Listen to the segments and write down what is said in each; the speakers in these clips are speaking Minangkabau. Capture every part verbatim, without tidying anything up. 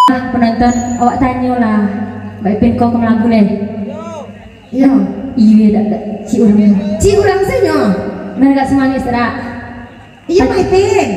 Penonton, awak tanyolah, Mbak Ipin ko ka malagu leh? Iyo. Iyo, dak, dak. Cik urang. Cik urang sajo. Nan agak semangat, Sera. Iyo, Mak Ipin.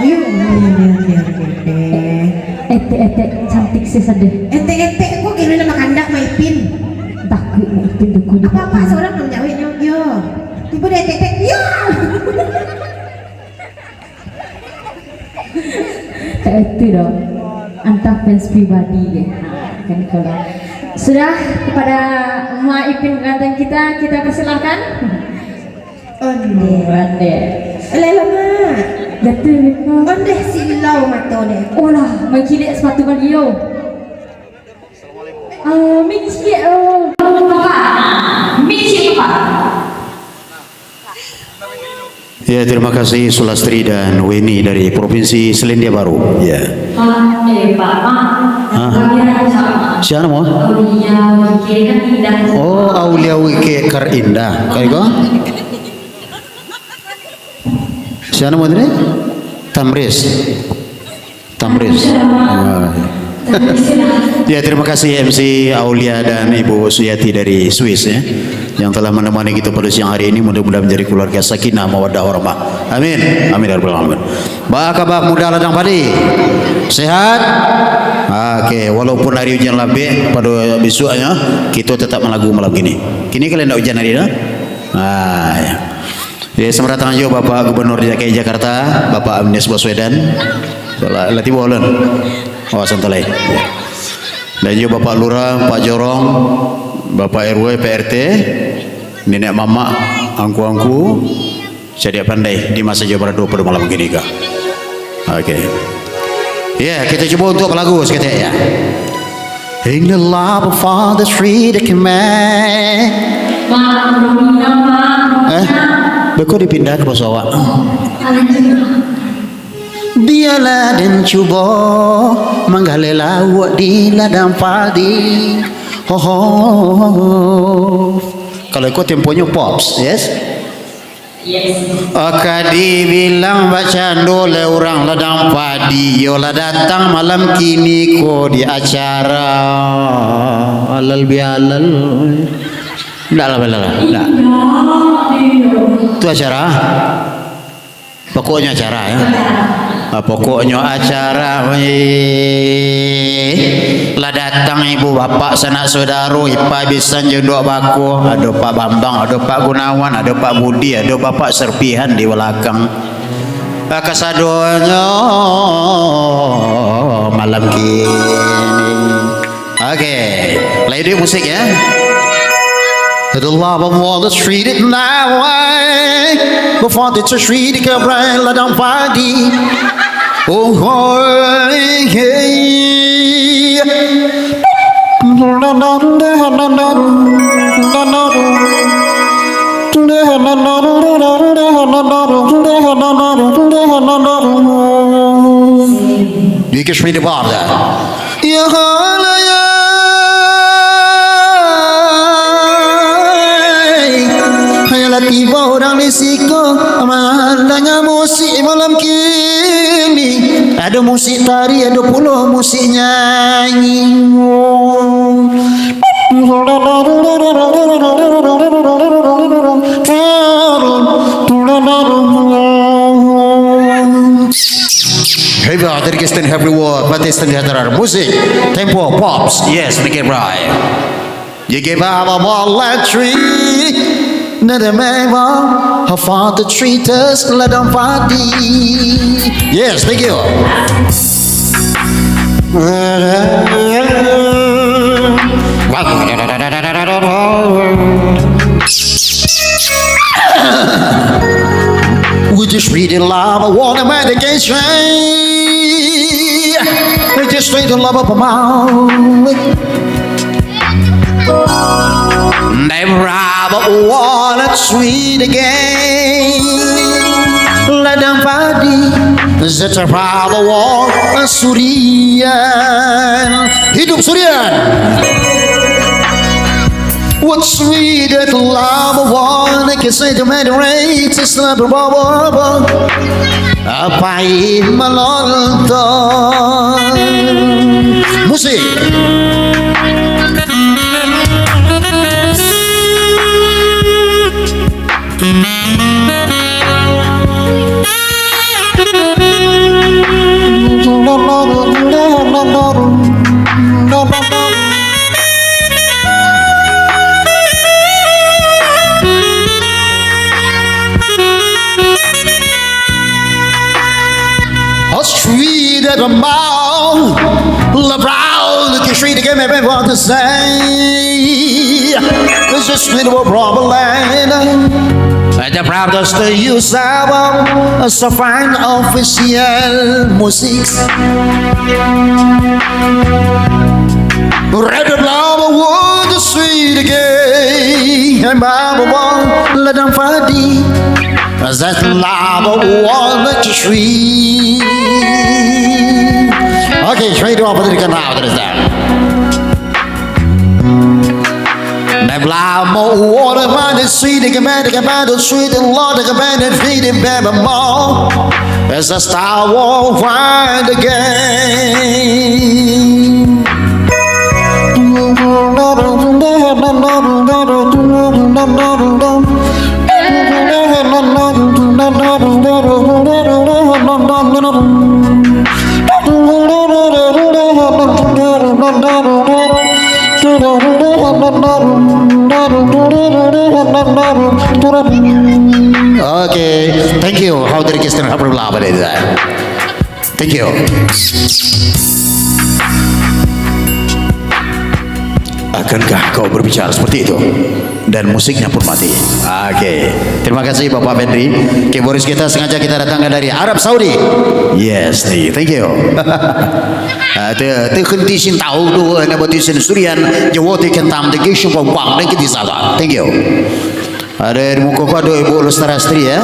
Iyo, ondeh, ondeh, ondeh, ondeh. Etek-etek cantik sih sadeh. Etek-etek ko kiro lah bakandak, Mak Ipin. Takuik Mak Ipin tu kudu. Apa-apa, seorang belum jawab, nyo. Iyo. Tiba dia etek-etek. Iyo. Tak itu doh. Antah fans pribadi deh. Ha, kan kalau. Sudah, kepada Mak Ipin pengantin kita, kita persilahkan. Ondeh. Ondeh. Eleh lah, Mak. Betul, Mak. Ondeh silau mato deh. Oh lah, mangkilik sepatu Baliau. Ah, mik ciek, oh. Papa. Mik ciek, Papa. Ya, terima kasih Sulastri dan Weni dari Provinsi Selandia Baru. Ya. Pak, eh, Pak, Mak. Hah? Lagi ada siapa? Siapa nama? Aulia Wike kan indah. Oh, Aulia Wike Kar Indah. Kayak kau? Siapa nama tadi? Tamris. Tamris. Ah. Ya, terima kasih M C Aulia dan Ibu Suyati dari Swiss, ya, yang telah menemani kita pada siang hari ini. Mudah-mudahan menjadi keluarga sakinah mawaddah warahmah. Amin. Amin ya rabbal alamin. Baa kaba muda ladang padi? Sehat? Oke, walaupun hari hujan labek pada besoknya, kita tetap malagu malam kini. Kini kalian ndak hujan hari dah? Ah, ya. Ya, selamat datang juga Bapak Gubernur D K I Jakarta, Bapak Anies Baswedan. Lah, lah tibo ulun. Oh, santai. Ya. Dan juga Bapak Lurah, Pak Jorong, Bapak R W, P R T, nenek mamak, angku-angku, cadiak pandai di masa jo barado pada malam kini ka. Oke. Ya, kita cuba untuk lagu saketek ya. In the love of all the street, the command. Eh, beko dipindah ka basa awak. Bialah den cubo manggaleh lauak di ladang padi. Ho, ho, ho, ho, ho. Kalau iko temponyo pops, yes? Yes. Ka dibilang bacando leh urang ladang padi, yo lah datang malam kini ko di acara halal bihalal. Ndak lah, ndak lah, ndak. Itu acara. Pokoknyo acara, ya. Ah, pokoknyo acara, weh. Lah datang ibu bapak sanak saudaro, ipa bisan jo duak bako. Ado Pak Bambang, ado Pak Gunawan, ado Pak Budi, ado Bapak Serpihan di balakang. Ah, kasadonyo malam kini. Oke, lagi duit musik ya. The love of all the street it now. Before the street it can bright ladang padi. Oh, oh, yeah. You can read about that. Ya Allah, ya. Hai lah tibo urang di siko, mandanga musik malam kini. Ado musik tari, ado pulo musik nyanyi. Hey, brother, Kristen everywhere, Protestant Heterar, music, tempo, pops, yes, make it right. You give up a wallet tree, another member, her father treat us, let them party. Yes, thank you. We just read in love, I wanna make the case right. We just read in love of a mouth. Never ever wanna sweet again. Ladang padi, Zeta Prabowo, Surian. Hidup Surian. What's sweet that love one can say to me the rate is never Prabowo. Apa yang melontar. A sweet and a mild, the brown, the sweet, give me what to say. It's a sweet world problem. And the brothers to you, Sabah, so fine official music. Red and lava, what a sweet game. And Baba, let them fight. That love wanna tree. Okay, try to offer the canal, there is that. That love wanna find the sweet, the command, the command, the sweet, the Lord, the command, and feed it, baby, more. As a star will find again. Okay, thank you. How the request and how the love it is. Thank you. Akankah kau berbicara seperti itu? Dan musiknya pun mati. Oke. Terima kasih, Bapak Fendri. Keyboardist kita sengaja kita datangkan dari Arab Saudi. Yes, thank you. Ah, te, te kenti sin tahu tu, nak buat sin surian, Jawa te kentam, te gisung bang, dan kita salah. Thank you. Ada di muka ko ada Ibu Lestari, ya.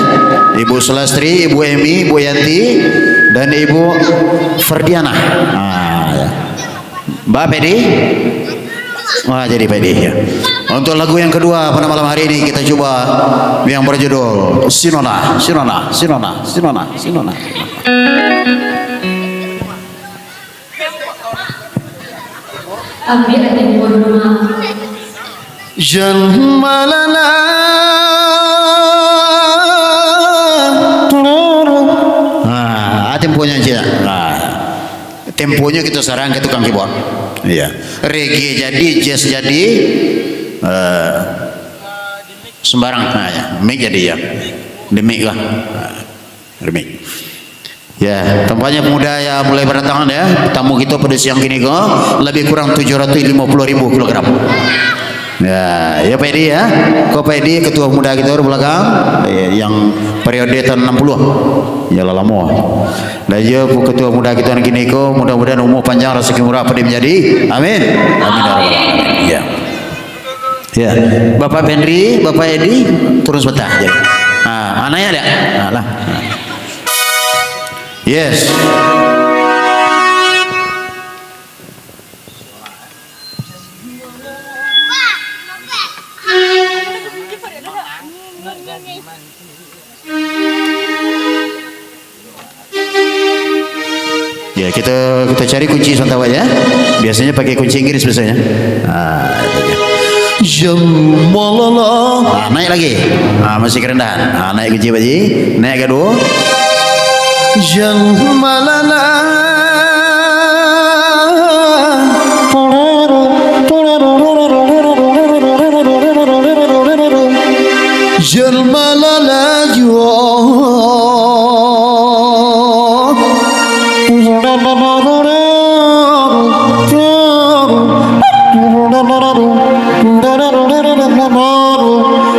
Ibu Sulastri, Ibu Emi, Ibu Yanti, dan Ibu Ferdiana. Ah, ya. Mbak Pedi? Wah, jadi Pedi, ya. Untuk lagu yang kedua pada malam hari ini kita coba yang berjudul Sinona, Sinona, Sinona, Sinona, Sinona. Ambil hati gua dulu, Mak. Jan malala. Ah, temponyo, Cik. Ah. Temponyo kita sarahkan ke tukang keyboard. Iya. Reggae jadi, jazz jadi, eh, sembarang. Ah, ya. Mic jadi, ya. Di mic lah. Ah, di mic. Ya, tampaknya pemuda yang mulai berdatangan, ya. Tamu kita pada siang kini ko lebih kurang tujuh ratus lima puluh ribu kilogram. Ya, ya, Pak Edi, ya. Ko Pak Edi, ketua pemuda kita di belakang, eh, yang periode tahun enam puluh. Ya, lah lama. Dan ya, ketua pemuda kita nan kini ko, mudah-mudahan umur panjang, rezeki murah, pandai manjadi. Amin. Amin, ya rabbal alamin. Ya. Ya. Bapak Fendri, Bapak Edi, turun sebentar. Ya. Ah, anaknya ada? Ah, lah. Yes. Ya, kita, kita cari kunci sebentar, Pak, ya. Biasanya pakai kunci Inggris biasanya. Ah, itu dia. Jam malala. Ah, naik lagi. Ah, masih kerendahan. Ah, naik kunci, Pak Ji. Naik kedua. Jam malala. Jalma lalajo.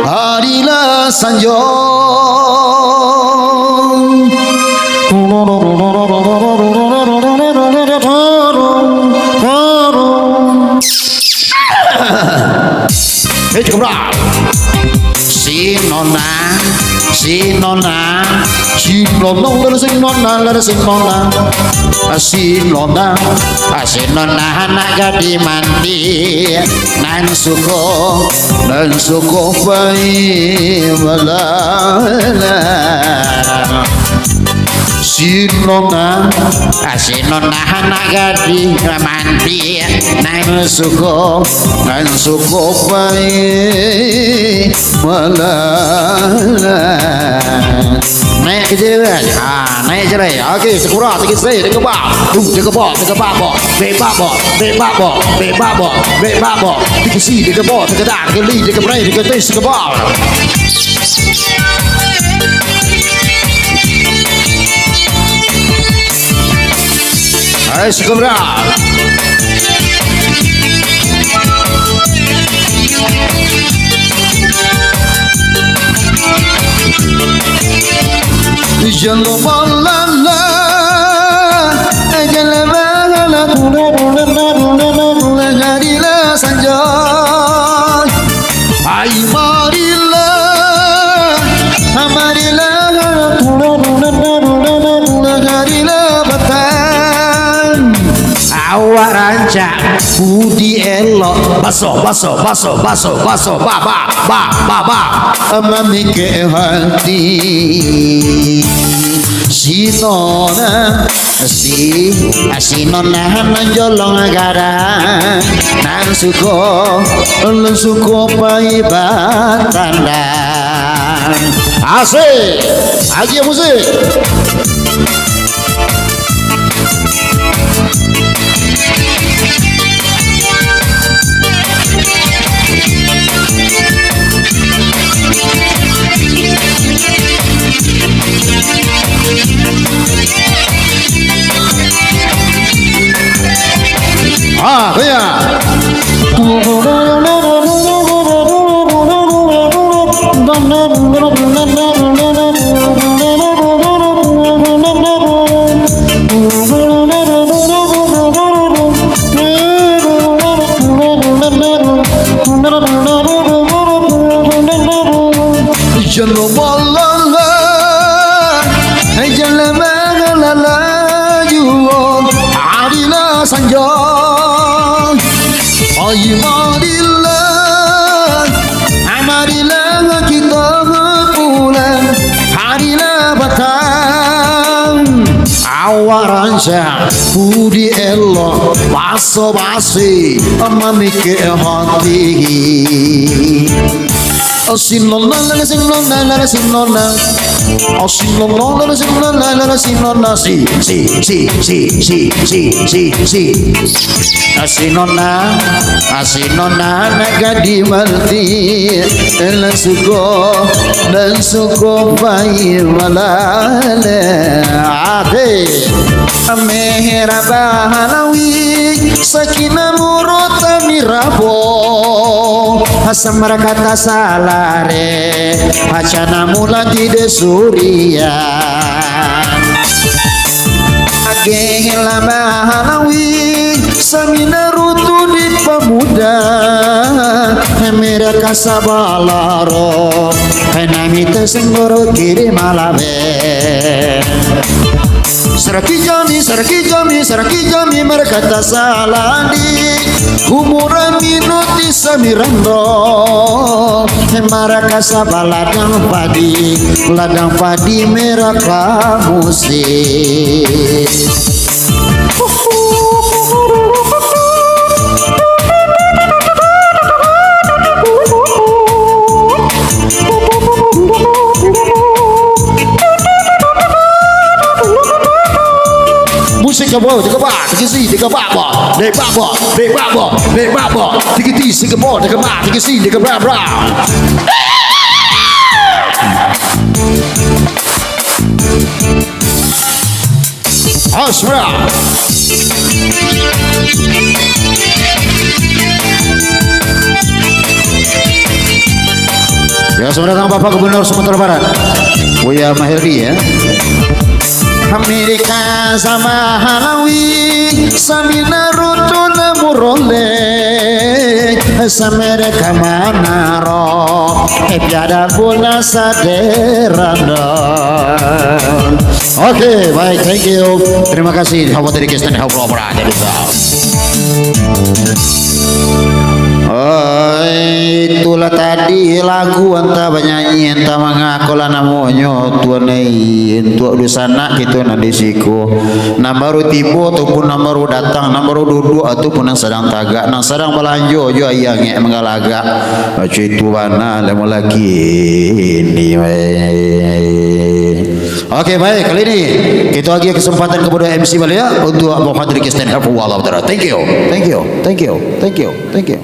Adilah sanjo. Eh, cukup lah. Si Nona, si Nona, si Nona, udah si Nona, udah si Nona. Si Nona, si Nona anak gadih manti. Nan suko, nan suko pai malam. Si Nona, ah, si Nona anak gadih manti, nan suko, nan suko pai malah. Naik ke jalan, ah, naik jalan. Oke, segera, tinggi sekali, dia kebak. Uh, dia kebak, dia kebak, bak. Bebak, bak, bebak, bak, bebak, bak, bebak, bak. Tinggi si, dia kebak, dia kedar, dia geli, dia kebrai, dia ketis, dia kebak. Hai, Sukabra. Jan lo malala, jan lo malala, jadilah sanjo. Ai marilah, marilah, marilah batang. Awak rancak budi elok, baso, baso, baso, baso, baso, ba, ba, ba, ba, ba. Mamikek hati. Si Nona, si, si Nona nan jolong gadang, nan suko, nan suko pai batandang. Asik. Agiah musik. Ah, goyang. Jan lo malala, jan lo malala juo, adilah sanjo. Ai marilah, marilah kito pulang, adilah batang. Awak rancak budi elok, baso basi mamikek hati. Asinona, asinona, asinona. Asinona, asinona, asinona. Si, si, si, si, si, si, si, si. Asinona, asinona, nak gadih manti. Nan suko, nan suko pai malaleh. Ade. Merah Bahalawi, Sakinah Murota Mirabo, Samara kata salare, Hacana Mulati de Surian. Agehlah Bahalawi, Samina Rutu di Pamuda, Merah Kasabalaro, Nami Tesenggoro Kiri Malabe. Saraki jami, saraki jami, saraki jami, markata salandi. Umur minuti samirando, markasa baladang padi, ladang padi merah kamusi. Musik kabo, tiga ba, tiga si, tiga ba, ba, dek ba, ba, dek ba, ba, dek ba, ba, tiga ti, tiga bo, tiga ba, tiga si, tiga bra, bra. Asmara. Ya, selamat datang Bapak Gubernur Sumatera Barat, Buya Maherdi, ya. Amerika sama Halawi, Samina Rutuna Murole, Samereka Manaro, eh, piada puna saderana. Oke, baik, thank you. Terima kasih. Hawa tadi Kristen, hawa berada di dalam. Oi, itulah tadi lagu, antah banyanyi, antah mangako lah namonyo, tuan ai. Untuak dunsanak kito nan di siko, nan baru tibo ataupun nan baru datang, nan baru duduak ataupun nan sadang tagak, nan sadang balanjo jo aia angek manggalagak. Macam itu bana lah mulai kini, weh. Oke, baik, kali ini kita agiah kesempatan kepada M C baliak untuk Muhammad Riki Stand Up. Thank you, thank you, thank you, thank you, thank you.